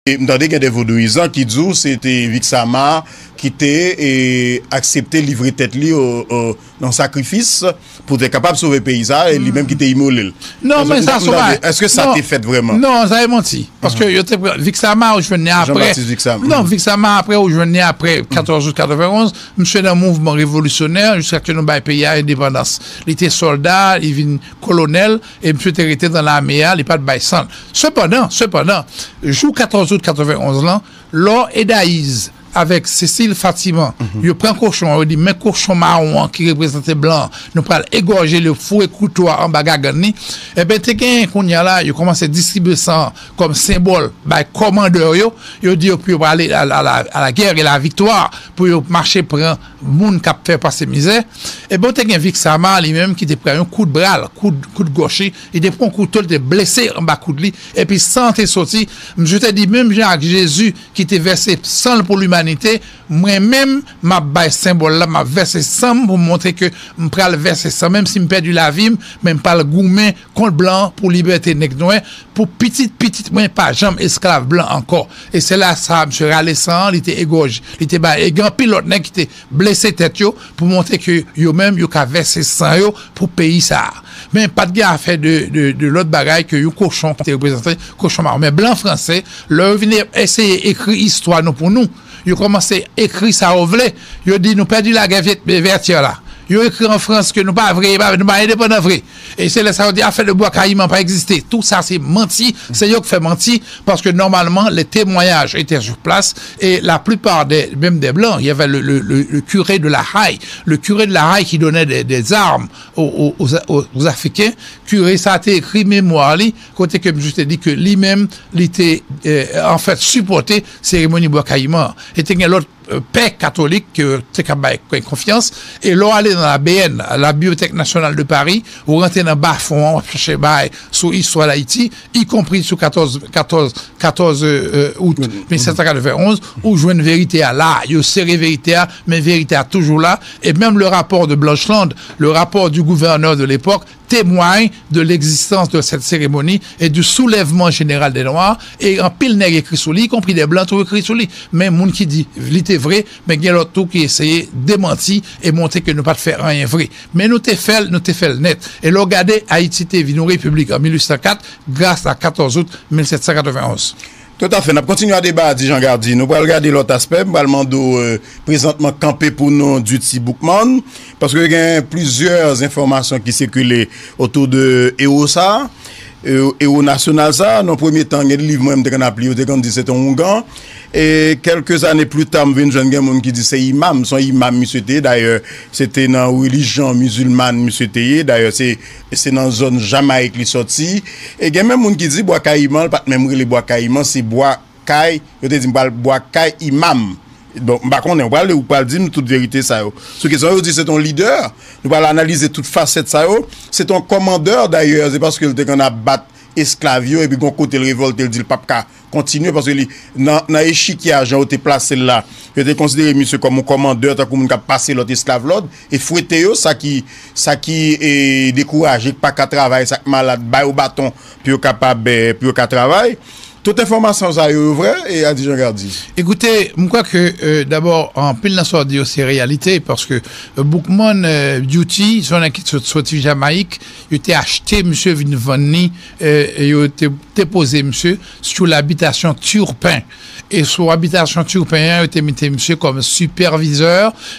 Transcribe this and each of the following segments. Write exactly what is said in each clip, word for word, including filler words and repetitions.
e m tande gen de vodouyizan ki di w se te Vixamar ki te e, aksepte livre tèt li o, o, nan sakrifis pou te kapab sove peyi sa, e li menm ki te imole l. Non, men sa se pa. Èske sa te fèt vrèman? Non, sa e manti. Paske yo te pran Vixamar ou jwenn li apre. Jean-Baptiste Vixamar. Non, Vixamar apre ou jwenn li apre katòz out katrevenonz. Misye nan mouvman revolisyonè jiskaske nou bay peyi a endepandans. Li te sòlda, li vin kolonèl, e misye te rete nan lame a, li pa t bay san l. Sepandan, sepandan, jou katòz out katrevenonz lan, Laure Hédaïse avèk Cécile Fatiman, yo pran kochon an, yo di men kochon mawon an ki reprezante blan an, nou pral egòje l, yo foure kouto a anba gagann li. Ebyen, te genyen kounye a la, yo kòmanse distribye san an kòm senbòl bay kòmandè yo, yo di yo pou yo prale a la, a la, a la guerre et la victoire, pou yo mache pran moun k ap fè pase mizè. Ebyen, te gen Vixamar li menm ki te pran yon kout bra l, kout, kout gòch li, li te pran kouto, li te blese anba kout li, epi san te soti. Misye te di, menm jan ak Jezi ki te vèse san l pou limanite, mwen menm, m ap bay senbòl la, m ap vèse san m pou montre ke m pral vèse san, menm si m pèdi lavi m, men m pral goumen kont blan pou libète nèg nwè, pou pitit pitit mwen pa janm esklav blan ankò. E se la sa, misye rale san an, li te egòje, li te bay, e gen anpil lòt nèg ki te blese tèt yo pou montre ke yo menm, yo ka vèse san yo pou peyi sa a. Men pa t gen afè de, de, de lòt bagay ke yon kochon ki te reprezante kochon mawon. Men blan franse, lè yo vin eseye ekri istwa nou pou nou, yo kòmanse ekri sa yo vle. Yo di nou pèdi lagè Vyèt-, Vètyè la. Yo ekri an Frans ke nou pa vre, nou pa endepandan vre. E se lè sa yo di afè de bwa kayiman pa egziste. Tou sa se manti, se yo k fè manti, paske nòmalman, les témoignages étaient sur place, et la plupart des, même des blancs, il y avait le, le, le, le curé de la Haye, le curé de la Haye qui donnait des, des armes aux, aux, aux, aux Africains. Kire sa te ekri memwa li, kote ke misye te di ke li menm, li te, euh, an fèt, sipòte seremoni bwa kayiman an. E te gen lòt, euh, pè katolik ke te ka bay konfyans. E lè w ale nan la B N, la Bibliothèque Nationale de Paris, ou rantre nan bafon an, w ap chache bagay sou istwa Dayiti, ikonpri sou katòz, katòz, katòz, euh, out mil sèt san katrevenonz, ou jwenn verite a la. Yo sere verite a, men verite a toujou la. E menm le rapport de Blanchland, le rapport du gouverneur de l'époque, témoigne de l'existence de cette cérémonie et du soulèvement général des Noirs, e anpil nèg ekri sou li, ikonpri de blan tou ekri sou li. Men moun ki di li te vre, men gen lòt tou ki eseye demanti e montre ke nou pa t fè anyen vre. Men nou te fè l, nou te fè l nèt. E lè w gade, Ayiti te vin yon repiblik an mil uit san kat, gras a katòz out mil sèt san katrevenonz. Toutafè, n ap kontinye a deba, di Jean Gardy. Nou pral gade lòt aspè. M pral mande w, euh, prezantman kanpe pou non Duty Boukman, paske gen plizyè enfòmasyon ki sikile otou de ewo sa, ewo, ewo nasyonal sa. Nan premye tan, gen de liv mwen, m te konn ap li, yo te konn di se te yon ougan. E kèlke zane pli ta, m vin jwenn gen moun ki di se imam, se yon imam misye te ye. Dayè, se te nan relijyon mizilman misye te ye. Dayè, se, se nan zòn Jamayik li sòti. E gen menm moun ki di Bwa Kayiman, li pa t menm rele Bwa Kayiman, se Bwa Kay, yo te di m pral Bwa Kay Imam. Donk, m pa konnen, ou pral, ou pral di m tout verite sa yo. Sou kesyon yo di se t on lidè, nou pral analize tout fasèt sa yo. Se t on kòmandè, dayè, se paske l te konn ap bat esklav yo, epi gon kote l revòlte, l di l p ap ka kontinye, paske li, nan, nan echikye a, jan yo te plase l la, yo te konsidere misye kòm yon kòmandè, tankou moun k ap pase lòt esklav lòd, e fwete yo, sa ki, sa ki, e, dekouraje, k pa ka travay, sa k malad, ba yo baton pou yo kapab, e, pou yo ka travay. Tout enfòmasyon sa yo, yo vrè, e, a di Jean Gardy. Ekoute, m kwè ke, euh, dabò, anpil nan sa w di yo se reyalite, paske, euh, Boukman, euh, Duty, se yon nèg ki sot-, soti Jamayik, yo te achte misye, vin vann li, euh, e yo te depoze misye sou labitasyon Turpin. E sou abitasyon Turpin an, yo te mete misye kòm sipèvizè.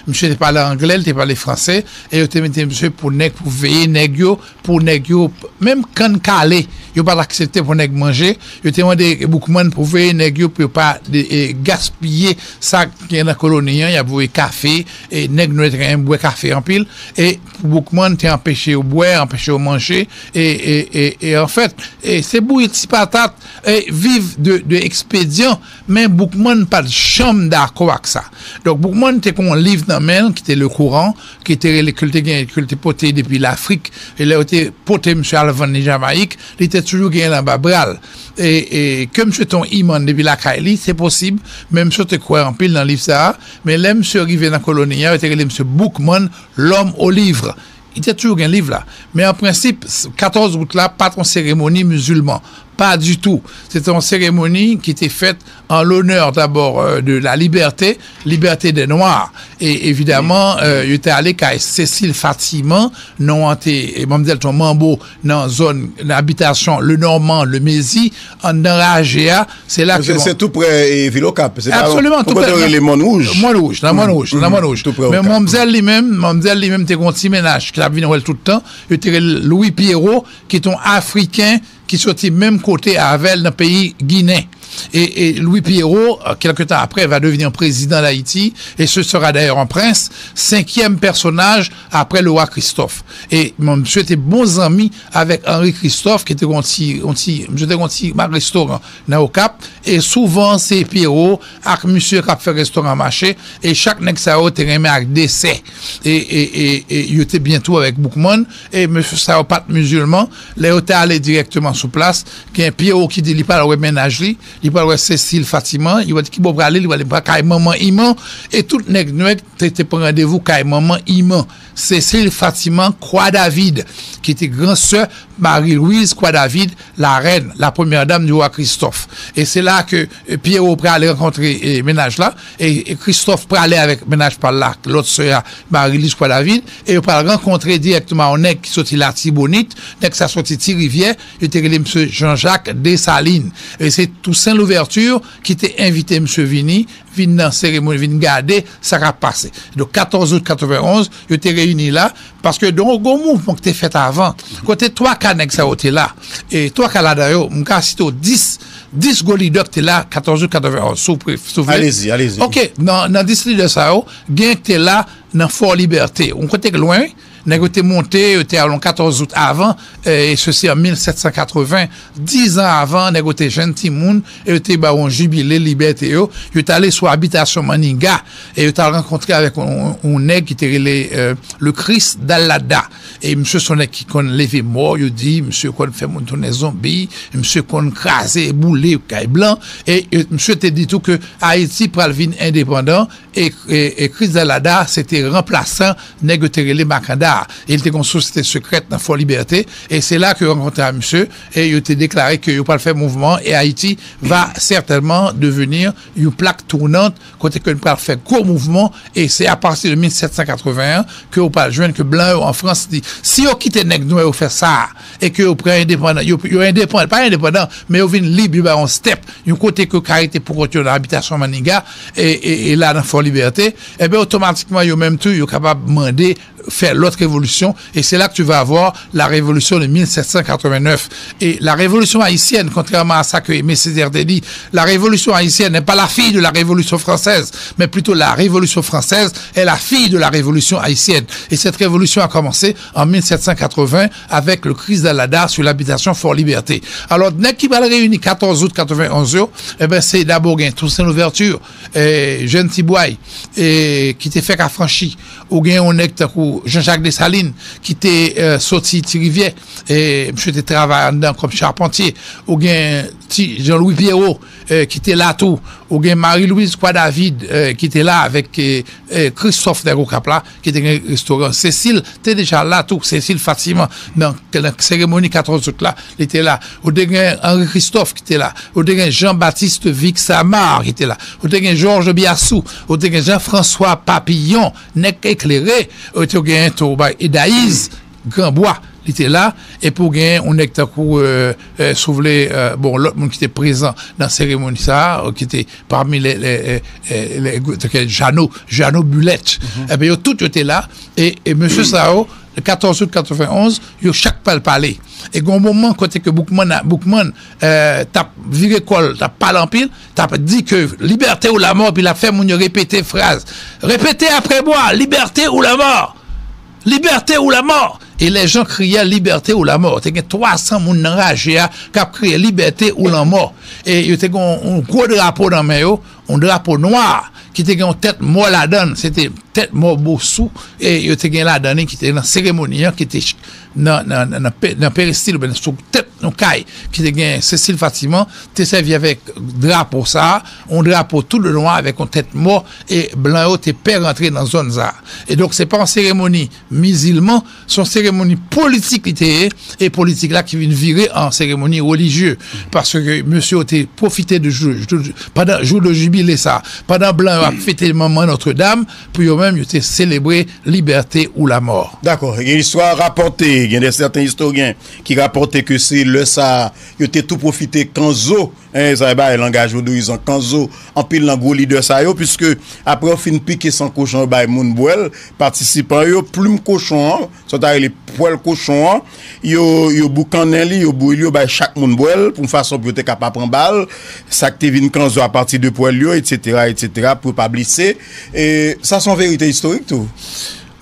Misye te pale anglè, li te pale franse, e yo te mete misye pou nèg, pou veye nèg yo, pou nèg yo, menm kann kale, yo pa t aksepte pou nèg manje. Yo te mande Boukman pou veye nèg yo, pou yo pa de, e, gaspiye sa k gen nan koloni an. Y ap voye kafe, e nèg nwè te renmen bwè kafe anpil. E Boukman te anpeche yo bwè, anpeche yo manje. E, e, e, e anfèt, e se bouyi ti patat, e viv de, de ekspedyan, men Boukman pa t janm dakò ak sa. Donk, Boukman te gen yon liv nan men l, ki te Le Coran, ki te rele, ke l te gen, ke l te pote depi Lafrik. E lè yo te pote misye al vann li Jamayik, li te toujou gen l anba bra l. E, e ke misye te yon imam depi lakay li, se posib, men misye te kwè anpil nan liv sa a. Men lè misye rive nan koloni an, yo te rele misye Boukman, l'homme au livre. Li te toujou gen liv la. Men an prensip, s-, katòz out la, pa t yon seremoni mizilman. Pas du tout. Se te yon seremoni ki te fèt an lonè dabò, euh, de la liberté, liberté des Noirs. E evidaman, euh, yo te ale kay Cécile Fatiman, non an te, e manmzèl te yon manbo nan zòn, nan abitasyon Lenormand, Lemezy, anndan raje a, se la ke... Se tou prè, e, vil Okap. Se pa... Absoliman, tou prè. Kote yo rele Mòn Wouj. Mòn Wouj, nan Mòn Wouj, nan Mòn Wouj. Tou prè Okap. Men manmzèl li menm, manmzèl li menm te gen yon ti mennaj ki t ap vin wè l tout tan. Yo te rele Louis Pierrot, ki te yon Afriken, ki soti menm kote avè l nan peyi Ginen. E, e Louis Pierrot, euh, quelque temps après, va devenir président d'Haïti, et ce sera d'ailleurs un prince, cinquième personnage après le roi Christophe. E, bon, misye te bon zanmi avèk Henri Christophe, ki te gon ti, gon ti, misye te gon ti restoran nan Okap, e souvan se Pierrot ak misye k ap fè restoran mache, e chak nèg sa yo te renmen ak desè. E, e, e, e yo te byen tou avèk Boukman, e mesye sa yo pa t mizilman, lè yo te ale dirèkteman sou plas, gen Pierrot ki di li pral wè mennaj li, li pral wè Cécile Fatiman, li wè ki bò prale, li pral kay manman Iman, e tout nèg nwè te, te pran randevou kay manman Iman. Cécile Fatiman Croix David, ki te gran sè Marie-Louise Croix David, la reine, la première dame du roi Christophe. E se la ke, e, Pierrot pral rankontre, e, mennaj la, e, e Christophe prale avèk mennaj pa l la, lòt sè a, Marie-Louise Croix David, e yo pral rankontre dirèkteman yon nèg ki soti Latibonit, nèg sa soti Ti Rivyè, yo te rele misye Jean-Jacques Dessalines. E se Toussaint Louverture ki te envite misye vini, vin nan seremoni, vin gade sa k ap pase. Donk, katòz out katrevenonz, yo te reyini la, paske donk, gon mouvman ki te fèt avan, kote twa ka nèg sa yo te la. E twa ka ladan yo, m ka site w dis, dis gwo lidè ki te la, katòz out katrevenonz, si w pre-, si w vle. Alezi, alezi. Oke, nan, nan dis lidè sa yo, gen ki te la nan Fò Libète. Yon kote k lwen, wi. Nèg yo te monte, yo te al yon katòz out avan, e, e sesi an mil sèt san katreven, diz an avan, nèg yo te jenn timoun, e yo te ba yon jibile libète yo. Yo t ale sou abitasyon Maniga, e yo t al rankontre avèk yon, yon nèg ki te rele, e, le Christ d'Alada. E misye se yon nèg ki konn leve mò, yo di, misye konn fè moun tounen zonbi, misye konn kraze, boule kay blan, e, e misye te di tou ke Ayiti pral vin endepandan, e, e, e Christ d'Alada, se te ranplasan nèg yo te rele Makanda a. E li te gen yon sosyete sekrèt nan Fò Libète, e se la ke yo rankontre a misye, e yo te deklare ke yo pral fè mouvman, e Ayiti va certainement devenir yon plaque tournante, kote ke nou pral fè gwo mouvman, e se apati de mil sèt san katreven an ke yo pral jwenn ke blan yo an Frans di, si yo kite nèg nwè yo fè sa, e ke yo pran endepandan, yo, yo endepandan, pa endepandan, men yo vin lib, yo ba yon step, yon kote ke yo ka rete pou kont yo nan abitasyon Maniga, e, e, e la nan Fò Libète, ebyen, otomatikman, yo menm tou, yo kapab mande fè lòt revolisyon, e se la ke tu vas avoir la révolution de mil sèt san katreven nèf. Et la révolution haïtienne, contrairement à ça que Aimé Césaire te di, la révolution haïtienne n'est pas la fille de la révolution française, mais plutôt la révolution française est la fille de la révolution haïtienne. Et cette révolution a commencé en mil sèt san katreven avec le Christ d'Alada sur l'habitation Fort Liberté. Alò, nèg ki pral reyini katòz out katreven onz yo, e ben, se dabò gen Toussaint Louverture, e, Jèn Ti Bway, e, ki te fèk afranchi. Ou gen yon nèg tankou Jean-Jacques Dessalines, ki te, e, soti Ti Rivyè, e, misye te travay anndan kòm chapantye. Ou gen ti Jean-Louis Pierrot, e, ki te la tou. Ou gen Marie-Louise Croix David, e, ki te la avèk, e, e, Christophe nèg Okap la, ki te gen restoran Cécile, te deja la tou, Cécile Fatiman, nan, nan seremoni katòz out la, li te la. Ou te gen Henri Christophe ki te la. Ou te gen Jean-Baptiste Vixamar ki te la. Ou te gen Georges Biassou. Ou te gen Jean-François Papillon, nèg eklere. Ou te gen tou, bay, Edayiz Granbwa, li te la. Epi ou gen yon nèg tankou, e, e, si w vle, e, bon, lòt moun ki te prezan nan seremoni sa a, e, ki te pami lè, lè, e, e, lè, tankou Jeannot, Jeannot Bullet. Ebyen, yo tout yo te la. E, e mesye sa yo, katòz out katreven onz, yo chak pral pale. E gen yon moman kote ke Boukman, Boukman, e, t ap vire kò l, t ap pale anpil, t ap di ke liberté ou la mort, epi l ap fè moun yo repete fraz. Répétez après moi, liberté ou la mort! Liberté ou la mort! Et les gens criaient liberté ou la mort. Te gen twa san moun nan raje a k ap kriye liberté ou lanmò. E yo te gen yon, yon gwo drapo nan men yo, yon drapo nwa ki te gen yon tèt mò ladan l. Se te tèt mò Bosou, e yo te gen ladan li ki te nan seremoni an, ki te ch- nan, nan, nan, nan pe- nan peristil, oubyen sou tèt yon kay, ki te gen Cécile Fatiman, te sèvi avèk drapo sa a, yon drapo tou le nwa avèk yon tèt mò, e blan yo te pè rantre nan zòn sa a. E donk, se pa yon seremoni mizilman, se yon seremoni politik li te ye, e politik la ki vin vire an seremoni relijye. Paske mesye yo te pwofite de jou, jou- pandan jou de jibile sa, pandan blan yo ap fete manman Nòtredam, pou yo menm, yo te selebre libète ou lamò. Dakò. Gen istwa rapòte, gen de sèten istoryen ki rapòte ke se lè sa a, yo te tou pwofite kanzo, en, sa e bay langaj vodouyizan, kanzo, anpil nan gwo lidè sa yo, piske apre yo fin pike san kochon, yo bay moun bwè l, patisipan yo, plim kochon an, sa yo ta rele pwèl kochon an, yo, yo boukannen li, yo bouyi li, yo bay chak moun bwè l, pou yon fason pou yo te ka pa pran bal, sa k te vin kanzo apati de pwèl yo, etsetera, etsetera, pou yo pa blese. E sa se yon verite istorik tou.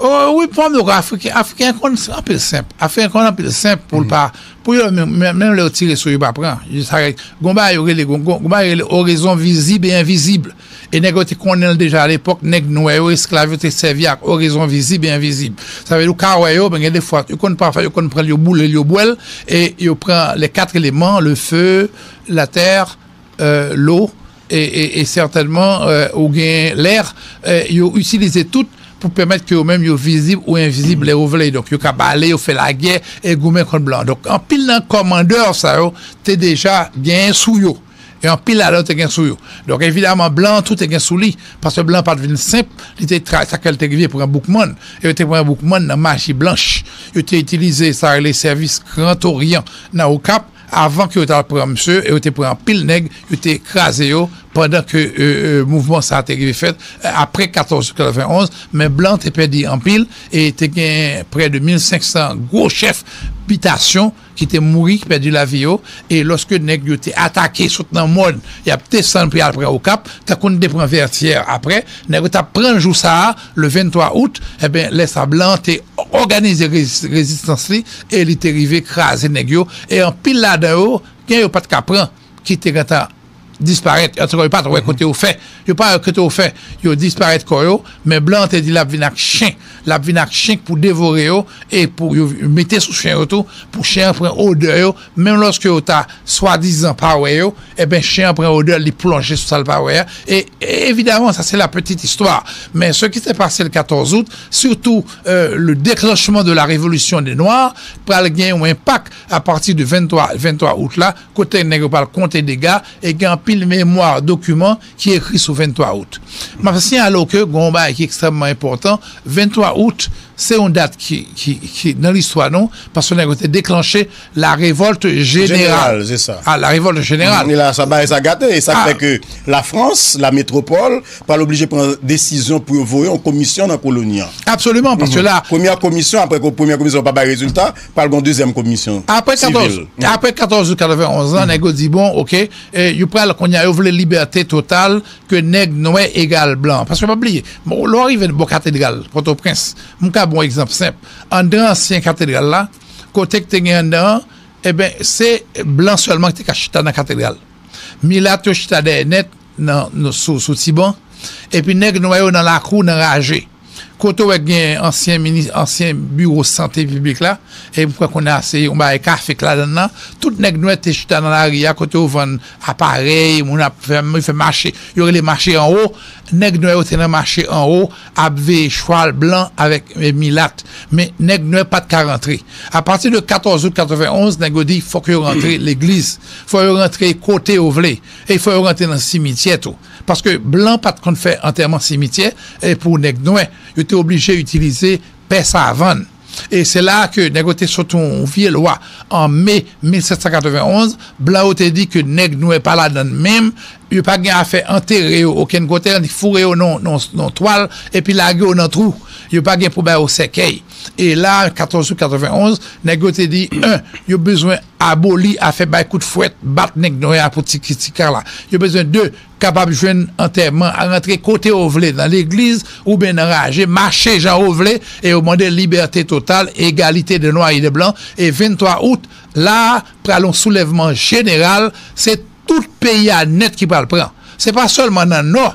Oh, wi, pòm yo, Afriken, Afriken konn anpil senp. Afriken konn anpil senp pou l pa, pou yo menm, menm, menm lè yo tire sou yo, yo pa pran. Yo sa, gon bagay yo rele, gon, gon, gon bagay yo rele oraison visible et invisible. E nèg yo te konnen l deja alepòk, nèg nwè yo, esklav yo te sèvi ak oraison visible et invisible. Sa vle di, ou ka wè yo, men gen de fwa, yo konn pafwa, yo konn pran l, yo boule l, yo bwè l, e yo pran les quatre éléments, le feu, la terre, euh, l'eau, e, e, e sètènman, euh, ou gen lè, euh, yo itilize tout pou pèmèt ke yo menm yo vizib ou envizib lè yo vle. Donk, yo ka bale, yo fè lagè, e goumen kont blan. Donk, anpil nan kòmandè sa yo te deja genyen sou yo. E anpil ladan yo te gen sou yo. Donk, evidaman, blan an tou te gen sou li, paske blan pa t vin senp, li te tra- sa ke l te rive pran Boukman, e yo te pran Boukman nan maji blanch. Yo te itilize sa rele sèvis Grand Orient nan Okap, avan ke yo t al pran misye, e yo te pran anpil nèg, yo te kraze yo, pandan ke, e, e, mouvman sa a te rive fèt, e, apre katòz katrevenonz, men blan te pèdi anpil, e te gen prè de mil senk san gwo chèf bitasyon ki te mouri, ki pèdi lavi yo, e lòske nèg yo te atake sot nan mòn, y ap desann pou y al pran Okap, tankou n te pran Vètyè apre, nèg yo t ap pran jou sa a, le venntwa out, enben, lè sa blan an te òganize rezi- rezistans li, e li te rive kraze nèg yo, e anpil ladan yo, gen yo pa t ka pran, ki te gentan disparèt, antouka, yo pa t wè kote yo fè, yo pa wè kote yo fè, yo disparèt kò yo, men blan an te di l ap vin ak chen, l ap vin ak chen pou devore yo, e pou yo mete sou chen yo tou, pou chen an pran odè yo, menm lòske yo ta swadizan pa wè yo, enben, chen an pran odè, li plonje sou sa l pa wè a, e, e evidaman, sa se la petite histoire. Men ce qui s'est passé le quatorze août, surtout, euh, le déclenchement de la révolution des Noirs, pral gen yon enpak apati de venntwa, venntwa out la, kote nèg yo pral konte dega, e gen anpil memwa, dokiman ki ekri sou venntwa out. M ap siyale ke gen yon bagay ki ekstrèmman enpòtan, venntwa out, se yon dat ki, ki, ki nan listwa nou, paske nèg yo te deklanche la révolte générale. Jeneral, se sa. Ah, la révolte générale. E la, sa bagay sa gate, e sa fè ke Lafrans, la métropole, pral oblije pran desizyon pou yo voye yon komisyon nan koloni an. Absolument, paske la, premyè komisyon, apre ke premyè komisyon pa bay rezilta, pral gen yon dezyèm komisyon sivil. Apre katòz, apre katòz out katrevenonz lan, nèg yo di, bon, oke, e, yo pral, kounye a, yo vle libète total, ke nèg nwè egal blan. Paske pa bliye, bon, lè w rive bò katedral Pòtoprens, m ka ba w egzanp senp. Anndan ansyen katedral la, kote k te gen anndan an, enben, se blan sèlman ki te ka chita nan katedral. Milat yo chita dèyè nèt, nan, nan, sou, sou ti ban. Epi nèg nwè yo nan lakou, nan raje. Kote w wè gen ansyen minis, ansyen biwo sante piblik la, e m kwè kounye a se yon bagay kafe k ladan l lan. Tout nèg nwè te chita nan lari a, kote yo vann aparèy, moun ap fè, fè mache. Yo rele mache anwo. Nèg nwè yo te nan mache anwo, ap veye chwal blan avèk, e, milat. Men nèg nwè pa t ka rantre. Apati de katòz out katrevenonz, nèg yo di fòk yo rantre legliz. Fòk yo rantre kote yo vle. E fòk yo rantre nan simityè tou. Paske blan pa t konn fè antèman simityè, e pou nèg nwè. Yo te oblije itilize pè savann. E se la ke nèg yo te sot yon vye lwa an me mil sèt san katrevenonz, blan yo te di ke nèg nwè pa ladan l menm, yo pa gen afè antere yo okenn kote, foure yo nan, nan, nan twal, epi lage yo nan twou. Yo pa gen pou ba yo sèkèy. E la, katòz out katrevenonz, nèg yo te di, en, yo bezwen aboli afè bay kout fwèt, bat nèg nwè a pou ti, ti ka la. Yo bezwen, de, kapab jwenn antèman, rantre kote yo vle, nan legliz oubyen nan raje, mache jan yo vle, e yo mande libète total, egalite de nwa e de blan, e venntwa out, la a, pral yon soulèvman jeneral, se tout peyi a nèt ki pral pran. Se pa sèlman nan nò,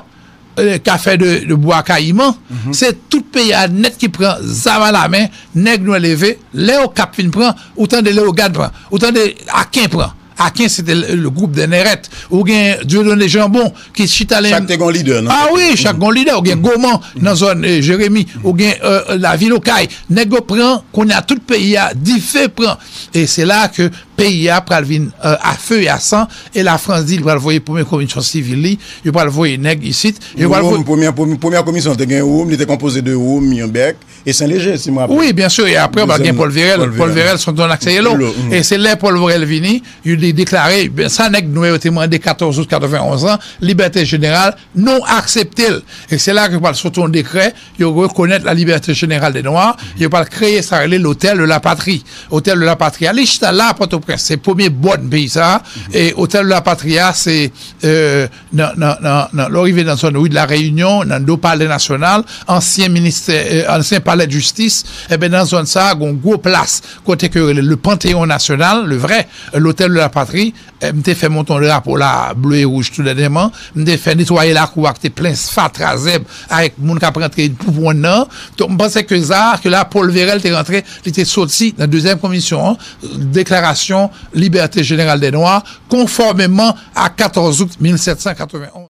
eh, ka fè de, de bwa kayiman, se tout peyi a nèt ki pran zam a la men, nèg nwè leve, lè Okap fin pran, ou tande Leyogàn pran, ou tande Aken pran. Aken, se te le, le gwoup dè Nèrèt. Ou gen Dieudonné Jambon ki chita le... Chak te gon lidè, non? Ah wi, chak gon lidè. Ou gen Goman nan zòn eh, Jeremi. Ou gen eh, lavil Okay. Nèg yo pran, kounye a tout peyi a, dife pran. E se la ke peyi a pral vin eh, a fe e a san. E Lafrans di li pral voye premye komisyon sivil li. Yo pral voye nèg isit. Yo pral voye... Premyè, premyè komisyon te gen Woumo, li te konpoze de Woumo, Miyon Bèk e Sen Leje, si mwen rapele. Wi, byen si. E apre, ba gen Paul Vérel. Paul Vérel, se yon akse yelo. E se lè Paul Vérel vini, yo de, deklare, ben, sa nèg nwè yo te mande katòz out katrevenonz lan, libète jeneral, nou aksepte l. E se la ke pral soti yon dekrè, yo rekonèt la liberté générale des Noirs, yo pral kreye sa rele Lotèl de la Patri. Otèl de la Patri a, li chita la, Pòtoprens, se premye bòn peyi sa. E Otèl de la Patri a, se eh, nan, nan, nan, nan, lè w rive nan zòn Rue de la Réunion, nan do Palè Nasyonal, ansyen ministè, eh, ansyen Palè de Jistis, eben, nan zòn sa a, gon gwo plas, kote ke yo rele le Panthéon National, le vrè, eh, l'Hôtel de la Patrie, eh, m te fè monte yon drapo la, ble e wouj tou dènyèman, m te fè netwaye lakou a ki te plen fatra zèb, avèk moun k ap rantre pou pran nan. Donk, m panse ke sa, ke la, Paul Vérel te rantre, li te soti nan dezyèm komisyon an, deklarasyon Liberté Générale des Noirs, konfòmeman a katòz out mil sèt san katrevenonz.